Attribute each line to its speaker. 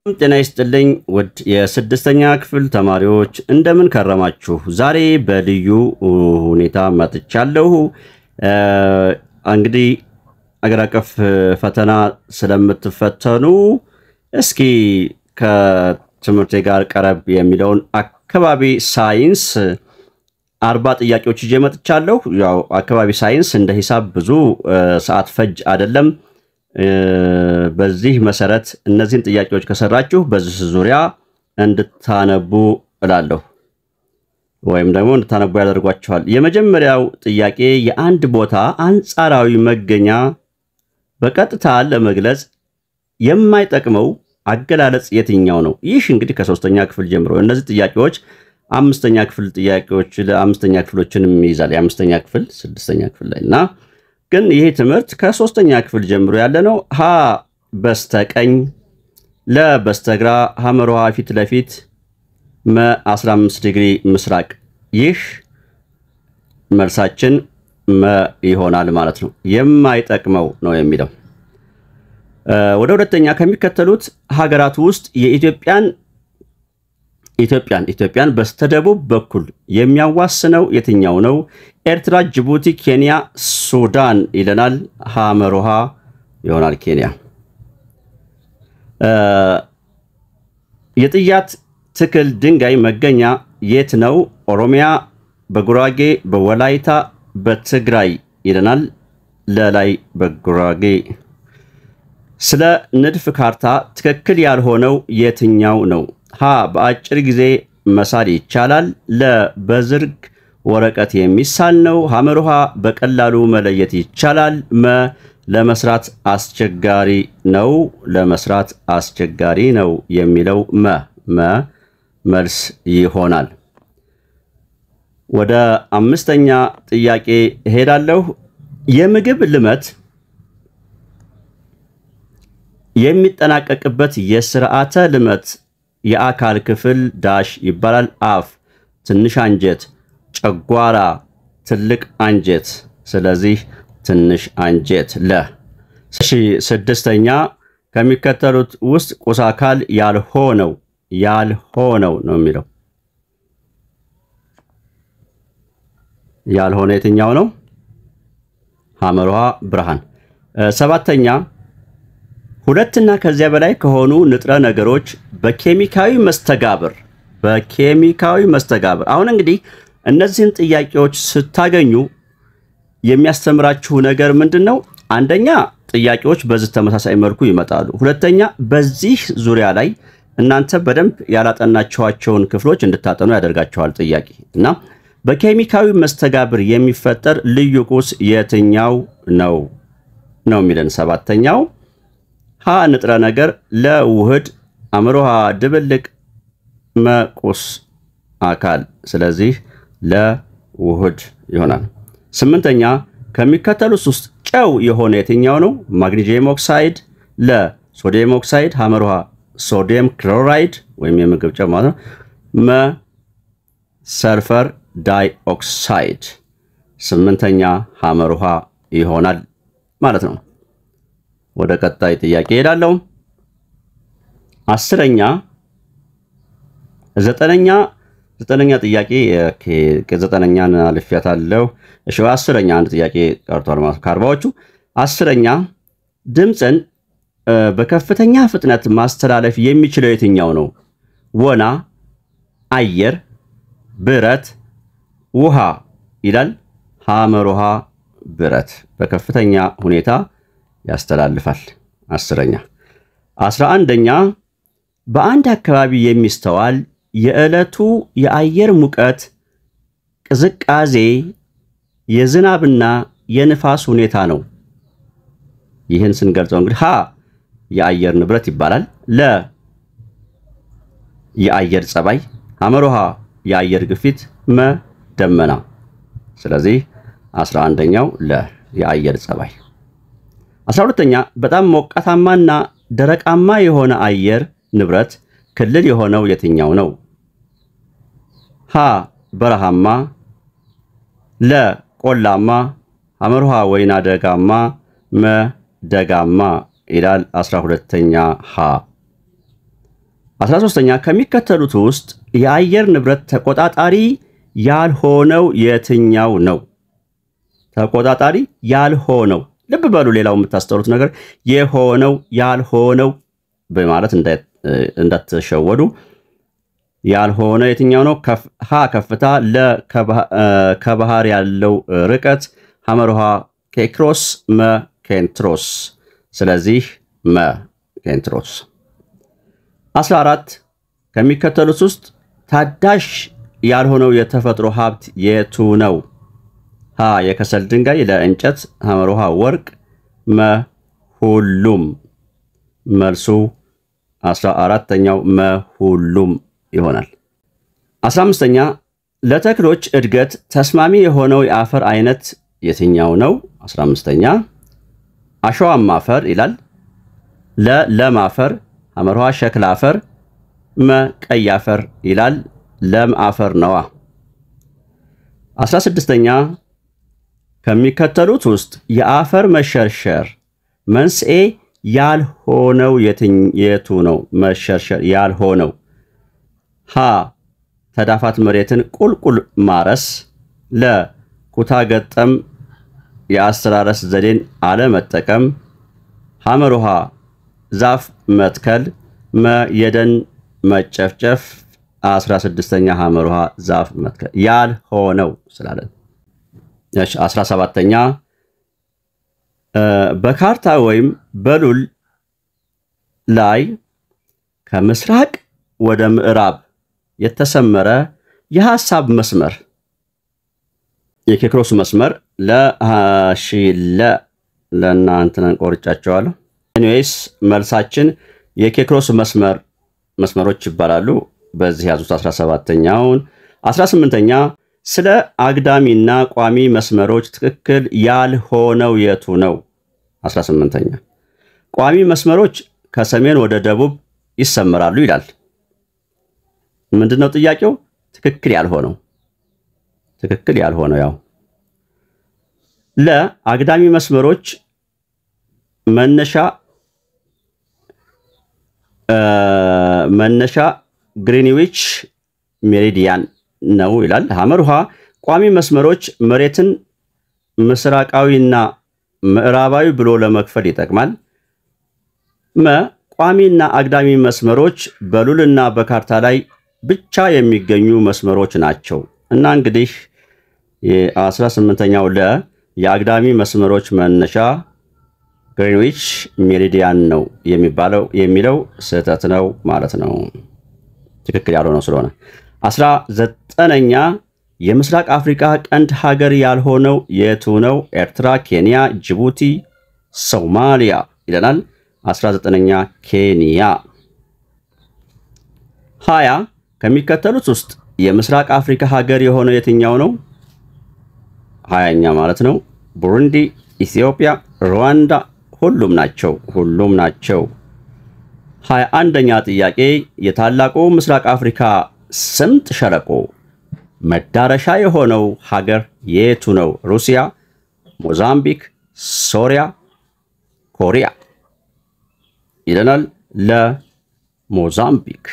Speaker 1: ጤና ይስጥልኝ ውድ የስድስተኛ ክፍል ተማሪዎች፣ እንደምን ከረማችሁ? ዛሬ በልዩ ሁኔታ መጥቻለሁ። እንግዲህ አገር አቀፍ ፈተና ስለምትፈተኑ እስኪ ከትምህርቴ ጋር ቀረብ የሚለውን አካባቢ ሳይንስ 40 ጥያቄዎች ይዤ መጥቻለሁ። ያው አካባቢ ሳይንስ እንደ ሂሳብ ብዙ ሰዓት ፈጅ አይደለም። በዚህ መሰረት እነዚህን ጥያቄዎች ከሰራችሁ በዚህ ዙሪያ እንድታነቡ እላለሁ ወይም ደግሞ እንድታነቡ ያደርጓችኋል። የመጀመሪያው ጥያቄ የአንድ ቦታ አንጻራዊ መገኛ በቀጥታ ለመግለጽ የማይጠቅመው አገላለጽ የትኛው ነው? ይህ እንግዲህ ከሶስተኛ ክፍል ጀምሮ እነዚህ ጥያቄዎች አምስተኛ ክፍል ጥያቄዎች ለአምስተኛ ክፍሎችንም ይይዛል። የአምስተኛ ክፍል፣ ስድስተኛ ክፍል ላይ እና ግን ይሄ ትምህርት ከሶስተኛ ክፍል ጀምሮ ያለ ነው። ሀ በስተቀኝ፣ ለ በስተግራ፣ ሐመሩ ሐ ፊት ለፊት፣ መ 15 ዲግሪ ምስራቅ። ይህ መልሳችን መ ይሆናል ማለት ነው። የማይጠቅመው ነው የሚለው። ወደ ሁለተኛ፣ ከሚከተሉት ሀገራት ውስጥ የኢትዮጵያን ኢትዮጵያን በስተደቡብ በኩል የሚያዋስነው የትኛው ነው? ኤርትራ፣ ጅቡቲ፣ ኬንያ፣ ሱዳን ይለናል። ሐመሩ ሐ ይሆናል ኬንያ። የጥያት ትክል ድንጋይ መገኛ የት ነው? ኦሮሚያ፣ በጉራጌ፣ በወላይታ፣ በትግራይ ይለናል። ለላይ በጉራጌ። ስለ ንድፍ ካርታ ትክክል ያልሆነው የትኛው ነው? ሀ በአጭር ጊዜ መሳል ይቻላል። ለ በዝርግ ወረቀት የሚሳል ነው። ሐመሩ ሐ በቀላሉ መለየት ይቻላል። መ ለመስራት አስቸጋሪ ነው። ለመስራት አስቸጋሪ ነው የሚለው መ መ መልስ ይሆናል። ወደ አምስተኛ ጥያቄ እሄዳለሁ። የምግብ ልመት የሚጠናቀቅበት የስርዓተ ልመት የአካል ክፍል ዳሽ ይባላል። አፍ፣ ትንሽ አንጀት፣ ጨጓራ፣ ትልቅ አንጀት። ስለዚህ ትንሽ አንጀት ለ። እሺ፣ ስድስተኛ፣ ከሚከተሉት ውስጥ ቁስ አካል ያልሆነው ነው የሚለው። ያልሆነ የትኛው ነው? ሐመሩ ሐ ብርሃን። ሰባተኛ፣ ሁለትና ከዚያ በላይ ከሆኑ ንጥረ ነገሮች በኬሚካዊ መስተጋብር። አሁን እንግዲህ እነዚህን ጥያቄዎች ስታገኙ የሚያስተምራችሁ ነገር ምንድን ነው? አንደኛ ጥያቄዎች በዚህ ተመሳሳይ መልኩ ይመጣሉ። ሁለተኛ በዚህ ዙሪያ ላይ እናንተ በደንብ ያላጠናችኋቸውን ክፍሎች እንድታጠኑ ያደርጋችኋል ጥያቄ። እና በኬሚካዊ መስተጋብር የሚፈጠር ልዩ ቁስ የትኛው ነው ነው የሚለን ሰባተኛው። ሀ ንጥረ ነገር፣ ለ ውህድ፣ ሐመሩ ሐ ድብልቅ፣ መ ቁስ አካል። ስለዚህ ለውህድ ይሆናል። ስምንተኛ፣ ከሚከተሉት ውስጥ ጨው የሆነ የትኛው ነው? ማግኒዥየም ኦክሳይድ፣ ለ ሶዲየም ኦክሳይድ፣ ሐመሩ ሐ ሶዲየም ክሎራይድ ወይም የምግብ ጨው ማለት ነው፣ መ ሰልፈር ዳይኦክሳይድ። ስምንተኛ ሐመሩ ሐ ይሆናል ማለት ነው። ወደ ቀጣይ ጥያቄ እሄዳለሁ። 10ኛ፣ ዘጠነኛ ጥያቄ፣ ዘጠነኛን አልፌያታለሁ። እሺ፣ 10ኛ አንድ ጥያቄ ቀርቷል ማለት ከ40ዎቹ። 10ኛ፣ ድምፅን በከፍተኛ ፍጥነት ማስተላለፍ የሚችለው የትኛው ነው? ወና፣ አየር፣ ብረት፣ ውሃ ይላል። ሐመሩ ሐ ብረት በከፍተኛ ሁኔታ ያስተላልፋል። 10ኛ። 11ኛ፣ በአንድ አካባቢ የሚስተዋል የዕለቱ የአየር ሙቀት፣ ቅዝቃዜ፣ የዝናብና የንፋስ ሁኔታ ነው። ይህን ስንገልጸው እንግዲህ ሀ የአየር ንብረት ይባላል። ለ የአየር ጸባይ፣ ሐመሩ ሐ የአየር ግፊት፣ መ ደመና። ስለዚህ 11ኛው ለ የአየር ጸባይ። 12ኛ፣ በጣም ሞቃታማና ደረቃማ የሆነ አየር ንብረት ክልል የሆነው የትኛው ነው? ሀ በረሃማ፣ ለ ቆላማ፣ ሐመሩ ሐ ወይና ደጋማ፣ መ ደጋማ ይላል። 12ኛ ሀ። 13ኛ ከሚከተሉት ውስጥ የአየር ንብረት ተቆጣጣሪ ያልሆነው የትኛው ነው? ተቆጣጣሪ ያልሆነው። ልብ በሉ፣ ሌላው የምታስተውሉት ነገር የሆነው ያልሆነው በማለት እንዳትሸወዱ። ያልሆነ የትኛው ነው? ሀ ከፍታ፣ ለ ከባህር ያለው ርቀት፣ ሐመርሃ ኬክሮስ፣ መ ኬንትሮስ። ስለዚህ መ ኬንትሮስ። 14 ከሚከተሉት ውስጥ ታዳሽ ያልሆነው የተፈጥሮ ሀብት የቱ ነው? ሀ የከሰል ድንጋይ፣ ለእንጨት፣ ሐመርሃ ወርቅ፣ መ ሁሉም። መልሱ 14ተኛው መ ሁሉም ይሆናል። 15ኛ ለተክሎች እድገት ተስማሚ የሆነው የአፈር አይነት የትኛው ነው? 15ኛ አሸዋማ አፈር ይላል። ለ ለም አፈር፣ ሐመርሃ ሸክላ አፈር፣ መ ቀይ አፈር ይላል። ለም አፈር ነዋ። 16ኛ ከሚከተሉት ውስጥ የአፈር መሸርሸር መንስኤ ያልሆነው የቱ ነው? መሸርሸር ያልሆነው ሀ ተዳፋት መሬትን ቁልቁል ማረስ፣ ለ ኩታ ገጠም የአስተራረስ ዘዴን አለመጠቀም፣ ሐመርሃ ዛፍ መትከል፣ መ የደን መጨፍጨፍ። 16ኛ ሐመርሃ ዛፍ መትከል ያልሆነው ስላለን። እሺ 17ኛ በካርታ ወይም በሉል ላይ ከምስራቅ ወደ ምዕራብ የተሰመረ የሐሳብ መስመር የኬክሮስ መስመር ለሺ ለ ለእናንተን ቆርጫቸዋለሁ። Anyways መልሳችን የኬክሮስ መስመሮች ይባላሉ። በዚህ ያዙት 17ኛውን። 18ኛ ስለ አግዳሚና ቋሚ መስመሮች ትክክል ያልሆነው የቱ ነው? 18ኛ ቋሚ መስመሮች ከሰሜን ወደ ደቡብ ይሰመራሉ ይላል። ምንድነው ጥያቄው? ትክክል ያልሆነው ትክክል ያልሆነው ያው ለ አግዳሚ መስመሮች መነሻ ግሪንዊች ሜሪዲያን ነው ይላል። ሐመርሃ ቋሚ መስመሮች መሬትን ምስራቃዊና ምዕራባዊ ብሎ ለመክፈል ይጠቅማል። መ ቋሚና አግዳሚ መስመሮች በሉልና በካርታ ላይ ብቻ የሚገኙ መስመሮች ናቸው። እና እንግዲህ የ18ኛው ለ የአግዳሚ መስመሮች መነሻ ግሪንዊች ሜሪዲያን ነው የሚባለው የሚለው ስህተት ነው ማለት ነው። ትክክል ያልሆነው ስለሆነ። 19ኛ የምስራቅ አፍሪካ ቀንድ ሀገር ያልሆነው የቱ ነው? ኤርትራ፣ ኬንያ፣ ጅቡቲ፣ ሶማሊያ ይለናል። 19ኛ ኬንያ። 20 ከሚከተሉት ውስጥ የምስራቅ አፍሪካ ሀገር የሆነው የትኛው ነው? 20ኛ ማለት ነው። ቡሩንዲ፣ ኢትዮጵያ፣ ሩዋንዳ ሁሉም ናቸው። ሁሉም ናቸው። 21ኛ ጥያቄ የታላቁ ምስራቅ አፍሪካ ስምጥ ሸለቆ መዳረሻ የሆነው ሀገር የቱ ነው? ሩሲያ፣ ሞዛምቢክ፣ ሶሪያ፣ ኮሪያ ይለናል። ለሞዛምቢክ።